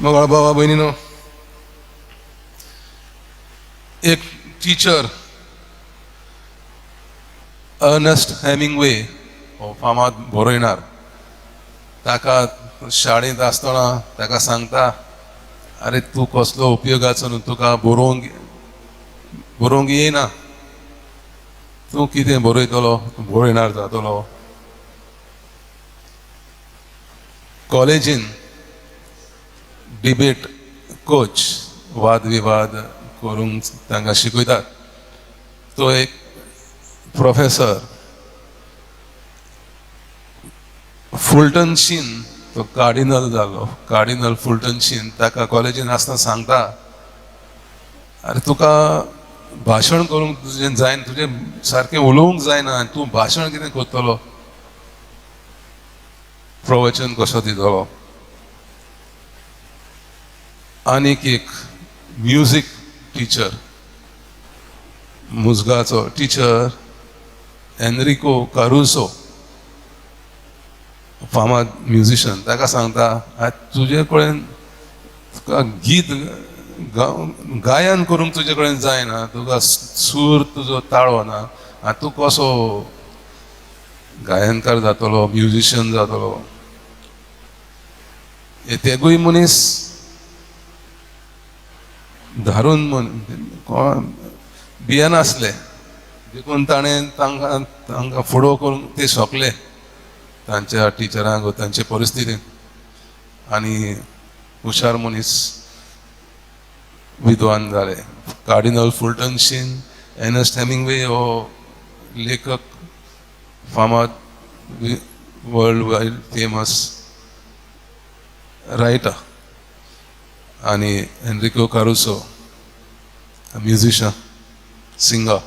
मोगाळ बाबा भयणीनो, एक टिचर अर्नस्ट हेमिंगवे हो फामाद बरयणार, ताका शाळेंत आसतना ताका सांगता, आरे तूं कसलो उपयोगाचो न्हू, तुका बरोवंक बरोवंक येना, तूं कितें बरयतलो, तूं बरयणार जातलो. कॉलेजीन डिबेट कोच वाद विवाद करूंक तांकां शिकयतात. तो एक प्रोफेसर फुलटन शीन, तो कार्डिनल जालो, कार्डिनल फुलटन शीन ताका कॉलेजीन आसतना सांगता, आरे तुका भाशण करूंक तुजें जायना, तुजें सारकें उलोवंक जायना, आनी तूं भाशण कितें करतलो, प्रवचन कसो दितलो. आनीक एक म्युजीक टिचर, मुजगाचो टिचर एनरिको कारुसो, फामाद म्युजिशन, ताका सांगता, तुजे कडेन तुका गीत गायन करूंक तुजे कडेन जायना, तुका सूर तुजो ताळो ना, आनी तूं कसो गायनकार जातलो, म्युजिशन जातलो. हे तेगूय मनीस धारून भियेनासले, देखून ताणें तांकां तांकां फुडो करूंक ते शकले तांच्या टिचरांक, तांचे परिस्थितीन. आनी हुशार मनीस विद्वान जाले. कार्डिनल फुलटन शीन, एर्नस्ट हेमिंगवे हो लेखक फामाद, वर्ल्ड वायड फेमस रायटर, आनी एनरिको कारुसो म्युजिशन सिंगर.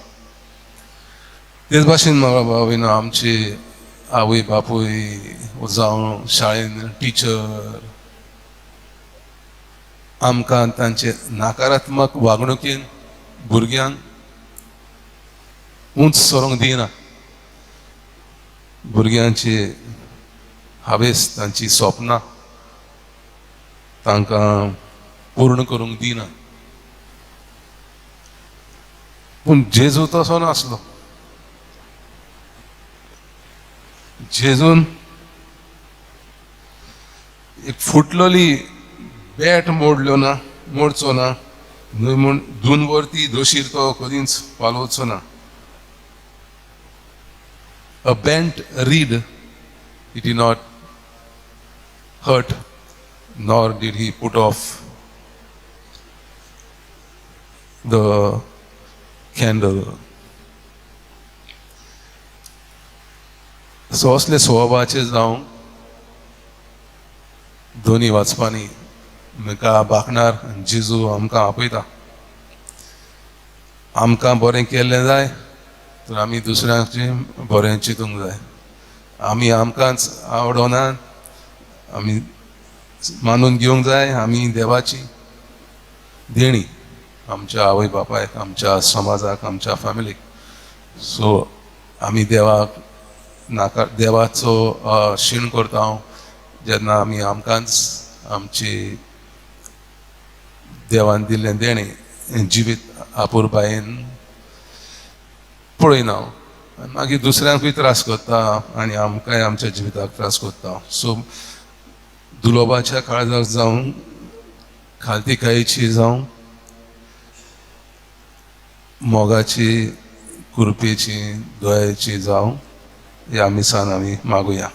तेच भाशेन म्हाका भाव आमची आवय बापूय जावं शाळेन टिचर आमकां तांचे नकारात्मक वागणुकेन भुरग्यांक उंच सरोंक दिना. भुरग्यांची हावेस, तांची सपनां तांकां पूर्ण करूंक दिना. पूण जेजू तसो नासलो. जेजून एक फुटलेली बॅट मोडल्यो ना, मोडचो ना न्हय म्हूण दोन वरती दोशीर तो कदींच पालोवचो ना. A bent reed he did not hurt, nor did he put off the candle. So असले स्वभावाचे जावं दोनी वाचपांनी म्हाका बाकणार जेजू आमकां आपयता. आमकां बरें केल्लें जाय तर आमी दुसऱ्यांचें बरें चिंतूंक जाय. आमी आमकांच आवडना, आमी मानून घेवंक जाय आमी देवाची देणी आमच्या आवय बापायक, आमच्या समाजाक, आमच्या फॅमिलीक. सो आमी देवाक नाका देवाचो शीण करता जेन्ना आमी आमकांच आमची देवान दिल्लें देणें जिवीत आपुरबायेन पळयना आनी मागीर दुसऱ्यांकूय त्रास करता आनी आमकांय आमच्या जिविताक त्रास करता. सो दुलोबाच्या काळजाक जावं, खालतीकायेची जावं, मोगाची, कृपेची, दयेची जावं, ह्या मिसान आमी मागुया.